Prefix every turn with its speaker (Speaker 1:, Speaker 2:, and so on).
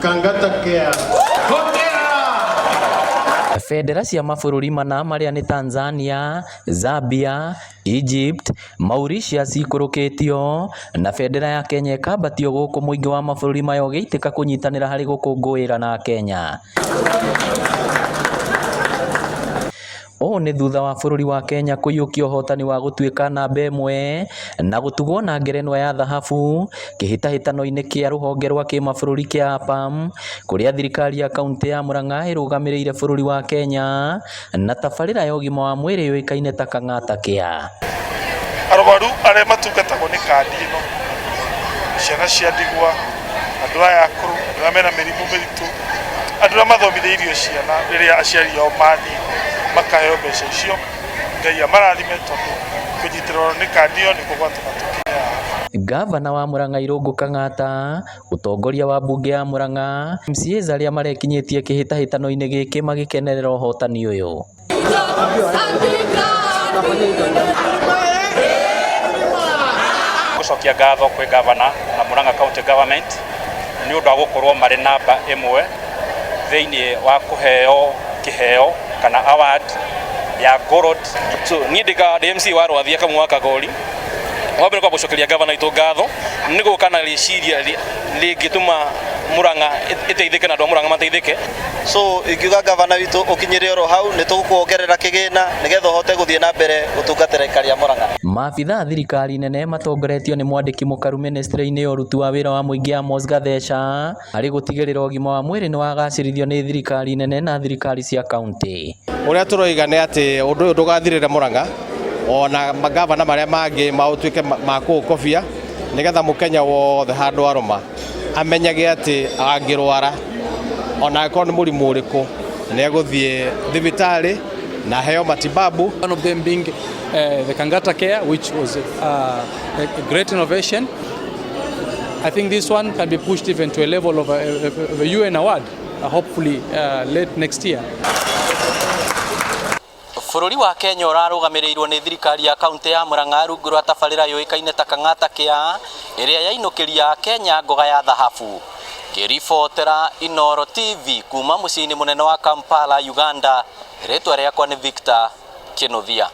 Speaker 1: Kangata Care.
Speaker 2: Bendera cia mabũrũri mana marĩa nĩ Tanzania, Zambia, Egypt, Mauritius ikũrũkĩtio na bendera ya Kenya ĩkambatio gũkũ mũingĩ wa mabũrũri maya ũgĩitĩka kũnyitanĩra harĩ gũkũngũĩra na Kenya. Ũũ nĩ thutha wa bũrũri wa Kenya kũiyũkia ũhotani wa gũtuĩka namba ĩmwe na gũtugwo na ngerenwa ya thahabu kĩhĩtahĩtano-inĩ kĩa rũhonge rwa kĩmabũrũri kĩa APAM, kũrĩa thirikari ya kaunti ya Murang'a ĩrũgamĩrĩire bũrũri wa Kenya na tabarĩra ya ũgima wa mwĩrĩ yũĩkaine ta Kang'ata Care.
Speaker 3: Arwaru arĩa matungatagwo nĩ kandi ĩno, ciana cia ndigwa, andũ aya akũrũ, andũ arĩa mena mĩrimũ mĩritũ, andũ arĩa mathomithĩirio ciana rĩrĩa aciari ao mathiĩ makaheo mbeca icio. Ngai amarathime tondũ kũnyitĩrĩrwo nĩ kandi ĩyo nĩkuo gwatũma tũkinye haha.
Speaker 2: Gavana wa Murang'a Irũngũ Kang'ata, ũtongoria wa mbunge ya Murang'a, MCAs arĩa marekinyĩtie kĩhĩtahĩtano-inĩ gĩkĩ magĩkenerera ũhotani ũyũ.
Speaker 4: Gũcokia ngatho kwĩ gavana na Murang'a County Government nĩ ũndũ wa gũkorwo marĩ namba ĩmwe thĩinĩ wa kũheo kĩheo kana award ya gold.
Speaker 5: So niĩ ndĩ MC wa Rwathia Kamau wa Kagori. Wa mbere kwamba gũcokeria gavana witũ ngatho nĩ gũka na rĩciria rĩngĩtũma Murang'a ĩteithĩke na andũ a Murang'a mateithĩke.
Speaker 6: So ingiuga gavana witũ ũkinyĩre oro hau, nĩ tũgũkuongerera kĩgĩna nĩgetha ũhote gũthiĩ na mbere gũtungatĩra aikari a Murang'a.
Speaker 2: Maabitha a thirikari nene matongoretio nĩ mwandĩki mũkaru ministry-inĩ ya ũruti wa wĩra wa mũingĩ Amos Gatheca harĩ gũtigĩrĩra ũgima wa mwĩrĩ nĩ wagacĩrithio nĩ thirikari nene na thirikari cia kaunti.
Speaker 7: Ũrĩa tũroiga nĩ atĩ ũndũ ũyũ ndũgathirĩre Murang'a, ona magavana marĩa mangĩ maũtuĩke ma kũũkobia nĩgetha mũkenya wothe handũ arũma amenyage atĩ angĩrwara ona angĩkorwo nĩ mũrimũ ũrĩkũ nĩ egũthiĩ thibitarĩ na aheo matibabu.
Speaker 8: One of them being the Kangata Care, which was a great innovation. I think this one can be pushed even to a level of a UN award, hopefully late next year.
Speaker 2: Bũrũri wa Kenya ũrarũgamĩrĩirwo nĩ thirikari ya kaunti ya Murang'a rungu rwa tabarĩra yũĩkaine ta Kang'ata Care ĩrĩa yainũkĩria Kenya ngoga ya thahabu. Ngĩribotera Inooro TV kuma mũciĩ-inĩ mũnene wa Kampala, Uganda, rĩtwa rĩakwa nĩ Victor Kinuthia.